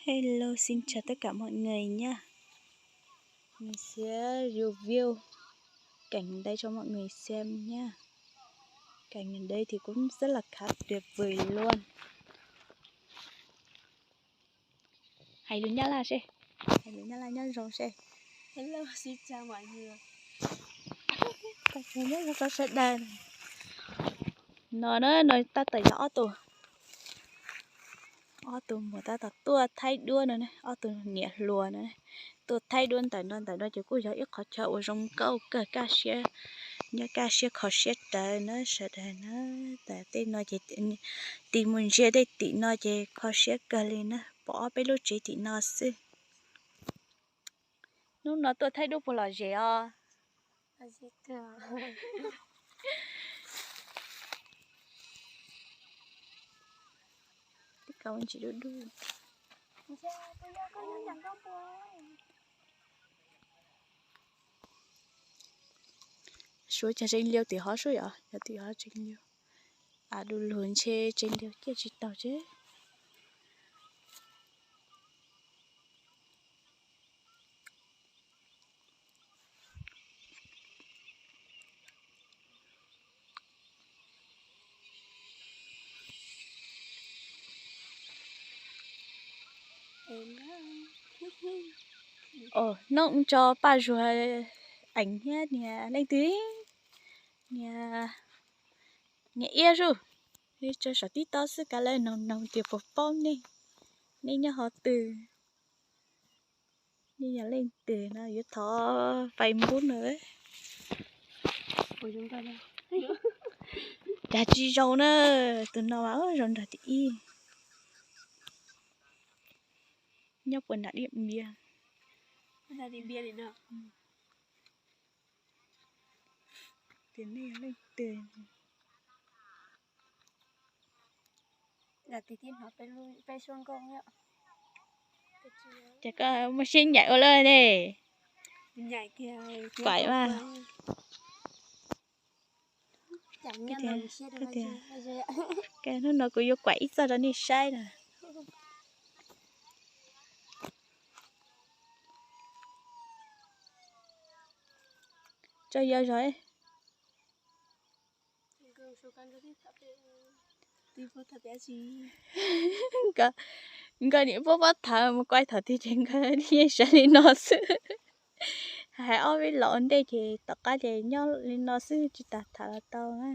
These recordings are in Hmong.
Hello, xin chào tất cả mọi người nhá. Mình sẽ review cảnh đây cho mọi người xem nhá. Cảnh ở đây thì cũng rất là khá tuyệt vời luôn. Hais lus Nyab Laj seb. Hais lus Nyab Laj nyob zoo seb. Hello, xin chào mọi người. Nyob zoo rau sawv daws. No na, no tab tom yog ob tug, ob tug muam tab tom tuaj thaij duab no, ob tug niam hluas no. Tuaj thaij duab ntawm no, ntawm no ces kuj yog ib qhov chaw uas zoo nkauj kawg, kaj siab, nyob kaj siab kho siab rawv na sawv daws na. Tam tej no ces tig mus ntsia tej tim no ces kho siab kawg li na, pom ob peb lub tsev tim no xwb. Hnub no tuaj thaij duab puas lom zem os? Suav cag tsees liu tim hov sub yom, yog tim hov tsees liu. Av du lug ntshe tsees liu ciaj tsis taus tsev. Noog tso Paj Zuag eem thiab niag leej twg, niag, niag Iab Zuj, tso saum TikTok xwb kav lawv noog noog tias puas paub nej, nej nyob hov twg, nej yog leej twg no yuav thov Facebook no. Cas tsis zoo na, tus no mas zoo nrog tim ib. Nyob puas nram Diaj Npiab. Tias nej yog leej twg. Ces koj muaj siab nyaim ua luaj ne. Kuaim mas. Hnub no kuv yuav kuaim ib txoj rau nej saib na. Tso yog zog. Nkawd niam puab pob tham mus kuaij thaum twg ces nkawd yeej sawv li no xwb. Hais ob peb los ua ntej ces tom qab ces nyob li no xwb tsis tas tham los tau na.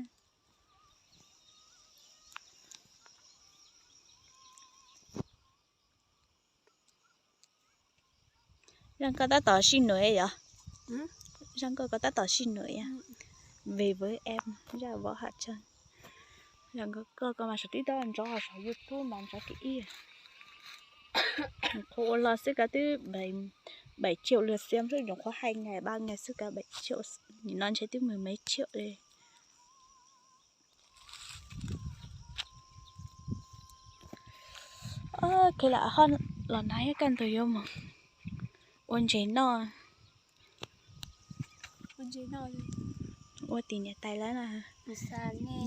Zaj nkauj tab tom sij nuav yom. Zaj nkauj koj tab tom sij nuav yom. Về với em, rất là võ hả trơn. Zaj nkauj koj koj mas saum TikTok nrov, saum YouTube mas nrov kiag ib. Qhuav ua los xwb koj twb bảy triệu lượt xem xwb, nyuam qhuav hai ngày ba ngày xwb koj bảy triệu, nim no ntshe twb mười mấy triệu li. Khe lam ho los na, kaj ntug yuav mus ua ntses noj. Ua tim niam tais lawv na,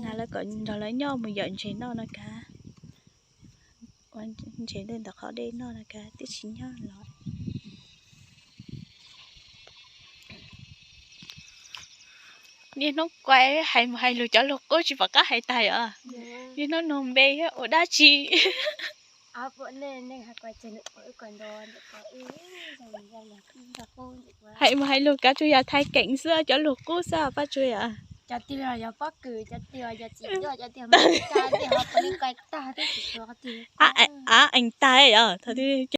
na lawv kom nrog lawv nyob mus yawm ntses noj no kav. Ua ntses ntawm qhov dej noj no kav, twb tsis nyob los. Niaj hnub kuaij hais mus hais lus cov lus qub tsis pom qab hais tag os. Niaj hnub nug npe thiab ua dab tsi. Hais mus hais lus kav tsuas yog thaiv keem xwb, cov lus qub xwb Paj Tsua yom. Av ees tag yom, thaum twg